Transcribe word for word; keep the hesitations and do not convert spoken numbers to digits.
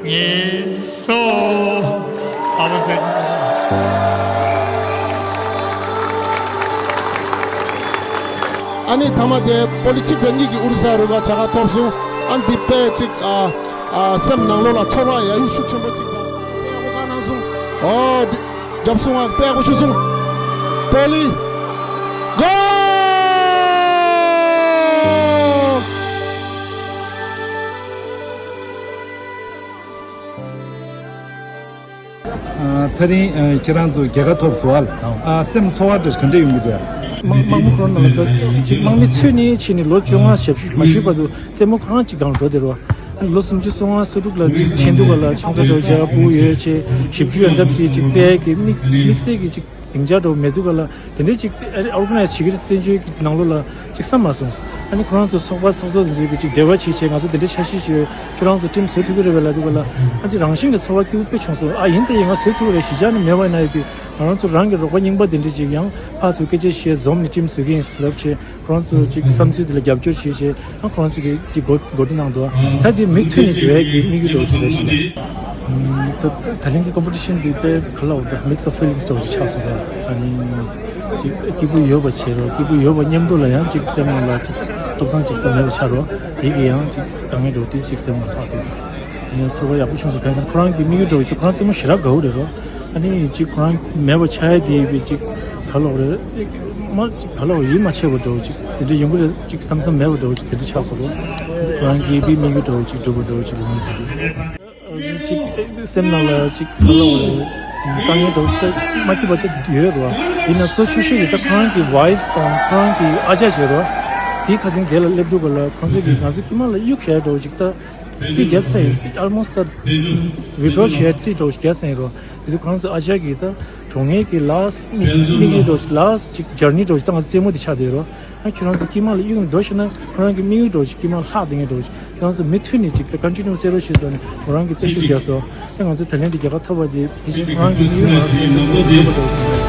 ཉིས་སོ། ཨ་མ་སེ། ཨ་ནི་ཐ་མ་དེ་པོ་ལི་གཅིག་དང་གཉིས་ཀྱི་ཨུ་རུ་ས་རུ་བ་བྱ་དགའ་ཐོབ་སོང་། ཨ་ནི་འདི་དཔེ་གཅིག་ཨ་ཨ་སེམས་ནང་ལོགས་ལ་ཚོར་བ་ཡག་ཤུགས་ཆེན་པོ་གཅིག་དང་དཔེ་ཡག་པོ་བཀའ་གནང་སོང་། ཨོ་འདི་རྒྱབ་སོང་ཨ་དཔེ་ཡག་པོ་ཞུ་སོང་། པོ་ལི་གོ། ཨ། ད་རིང་ཨ་ཁྱེད་རང་ཚོ་རྒྱལ་ཁ་ཐོབ་སོང་བ་ལ། ཨ། སེམས་ཚོར་བ་འདྲ་ག་འདྲ་ཡོང་གི་འདུག་དམག་དམག་མི་ཁོ་རང་ནང་ལ་ཅིག་དམག་མི་ཚུད་ནས་ཕྱིན་ནས་ལོ་བཅོ་ལྔ་ཞེ་བཞི་མ་ཞུས་བར་དུ་རྩེད་མོ་ཁོ་རང་ཅིག་སྒང་འགྲོ་བསྡད་རོགས། ལོ་སུམ་ཅུ་སོ་ལྔ་སོ་དྲུག་ལ་ཅིག་ཕྱིན་འདུག་ག་ལ། ཆང་ས་འགྲོ་བྱ་སྤུ་ཡོད་ཅེས་ཞིབ་འཇུག་ཡོན་ཏབ་ཀྱིས་ཅིག་སའི་གི་དམིགས་དམིགས་བསལ་གྱི་ཅིག་སྡིངས་ཆ་འདྲ་བོ་མེད་འདུག་ག་ལ། དེ་འདྲའི་ཅིག་ཨོར་ག་ནའི་ཛི་བྱེད་ཀྱི་རེད། བཙན་བྱོལ་གྱི་ནང་ལོགས་ལ་ཅིག་བསམ་མ་སོང་། ཨ་ནི་ཁོ་རང་ཚོ་ཚོགས་པ་ཚོགས་གཙོ་ཚོ་ཚོས་ཀྱི་ཅིག་འབྲེལ་བ་བྱེད་བྱེད་ང་ཚོ་དེ་འདྲའི་འཆར་གཞི་ཞིག་ཡོད། ཁྱོད་རང་ཚོ་ཁྲིམས་བཟོ་ཐུབ་ཀྱི་རེད་པས་ལབ་འདུག་ག་ལ། ཨ་ཅིག་རང་བཞིན་གྱི་ཚོར་བ་སྐྱིད་པོ་དཔེ་བྱུང་སོང་། ཨ་ཡིན་ད་ཡིན་ང་བཟོ་ཐུབ་ཀྱི་རེད། གཞིས་ཆགས་ནས་མེད་པ་ཡིན་ན་ཡོད་པའི་ང་རང་ཚོ་རང་གི་རོགས་པ་རྙིང་པ་དེ་འདྲ་ཅིག་ཡང་ཕར་ཚུར་སྐད་ཆ་བཤད་འཛོམས་ནས་ཁྲིམས་བཟོ་གི་ཡིན་ལབ་བྱས་ཁོ་རང་ཚོ་ཅིག་བསམ་ཚུལ་དེ་ལ་རྒྱབ་སྐྱོར་བྱེད་བྱས། ཨ་ཁོ་རང་ཚོ་གིས་ཅིག་གོ་གོ་སྒྲིག་གནང་འདུག་ད་དེ་མུ་མཐུད་ནས་འགྲོ་ཡས་ཀྱི་དམིགས་ཡུལ་འདྲ་བོ་ཅིག་རེད་ཤག་ད་ད་ལན་གྱི་ཀོམ་པི་ཊི་ཤན་འདི་དཔེ་ག་ལ་འོ་ད་མིག་སི་ཨོཕ་ཕི་ལིང་སི་འདྲ་བོ་ཅིག་ཆགས་སོང་ར། ཨ་ནི་ཅིག་སྐྱིད་པོ་ཡོད་པ་བྱེད་རོགས། སྐྱིད་པོ་ཡོད་པ་མཉམ་དུ་ལ་ཡང་ཅིག་སེམས་ནང་ལ་ཅིག་ཐོབ་ཐང་ཅིག་ད་མེད་པ་ཆགས་རོགས། དེ་གི་ཡང་ཅིག་དཀའ་ངལ་འདྲ་བོ་དེ་ཅིག་སེམས་ནང་ལྷག་དེ་ཡང་ཚོར་བ་ཡག་པོ་བྱུང་སོང་། གང་ཡིན་ཟེར་ན་ཁོ་རང་གི་དམིགས་ཡུལ་འདྲ་བོ་ཅིག་ཁོ་རང་རྩེད་མོ་ཞེ་དྲག་དགའ་བོ་རེད་རོགས། ཨ་ནི་ཅིག་ཁོ་རང་མེད་པ་ཆགས་ཡས་དེ་ཡིན་པའི་ཅིག་ག་ལོག་རེད། མ་ཅིག་ག་ལོག་ཡིད་མ་ཆེས་པ་འདྲ་བོ་ཅིག་དེ་འདྲ་ཡོང་གི་རེད། ཅིག་བསམ་བསམ་མེད་པ་འདྲ་བོ་ཅིག་དེ་འདྲ་ཆགས་སོང་རོགས། ཁོ་རང་གི་དམིགས་ཡུལ་འདྲ་བོ་ཅིག་འགྲུབ་པ་འདྲ་བོ་ཅིག་ལ་ངོས་འཛིན་གྱི། ཅིག་སེམས་ནང་ལ་ཅིག་ག་ལོག་རེད། དཀའ་ངལ་འདྲ་བོ་ཞིག་མ་སྐྱིད་པ་དེ་ཡོད་རེད་བ། ཡིན་ན་གཙོ་ཆེ་ཤོས་ཡིན་ད་ཁོ་རང་གི་ཝའི་ཕི་དང་ཁོ་རང་གི་ཨ་ཅག་བྱས་རོགས། དེའི་ཁ་སང་དེ་ལ་སླེབས་འདུག་ག་ལ། ཁོང་ཚོ་གིས་ང་ཚོ་དཀྱུས་མ་ལ་གཡུག་བཞག་འདྲ་བོ་ཅིག་ད། རྩིས་བརྒྱབ་ཚར་ཡིན། ཨལ་མོ་སི་ད་ཝི་ཌི་རོ་བྱས་རྩིས་འདྲ་བོ་ཞིག་བརྒྱབ་ཚར་ཡིན་རོ། དེ་ཚོ་ཁོ་རང་ཚོ་ཨ་ཅག་གིས་ད་གྲོངས་ཡས་ཀྱི་ལཱ་སི་ཊི་དམིགས་དམིགས་ཡུལ་འདྲ་བོ་ཞིག་ལཱ་སི་ཊི་ཅིག་ཇར་ནི་འདྲ་བོ་ཞིག་ད་ང་ཚོ་རྩེད་མོ་དེ་ཆགས་བསྡད་ཡོད་རོ། ཨ་ཁྱོད་རང་ཚོ་དཀྱུས་མ་ལ་གཡུག་ནས་འགྲོ་ཤེ་ན་ཁོ་རང་གི་དམིགས་ཡུལ་འདྲ་བོ་ཞིག་དཀྱུས་མ་ལ་ལྷག་བསྡད་མཁན་འདྲ་བོ་ཞིག་ཁྱོད་རང་ཚོ་མུ་མཐུད་ནས་ཅིག་ད་ཀོན་ཊི་ནིའུ་རྩེད་རོགས་ཞེས་སོགས་ནས་ཁོ་རང་གིས་དཔེ་ཞིབ་བརྒྱབ་སོང་། ད་ང་ཚོ་ད་ལན་དེ་རྒྱལ་ཁ་ཐོབ་པ་དེ་ཕལ་ཆེར་ཁོ་རང་གི་དམིགས་ཡུལ་མ་རེད་འདྲ་བོ་ཞིག་ཡོད་པ་འདྲ་བོ་ཞིག་ཡིན།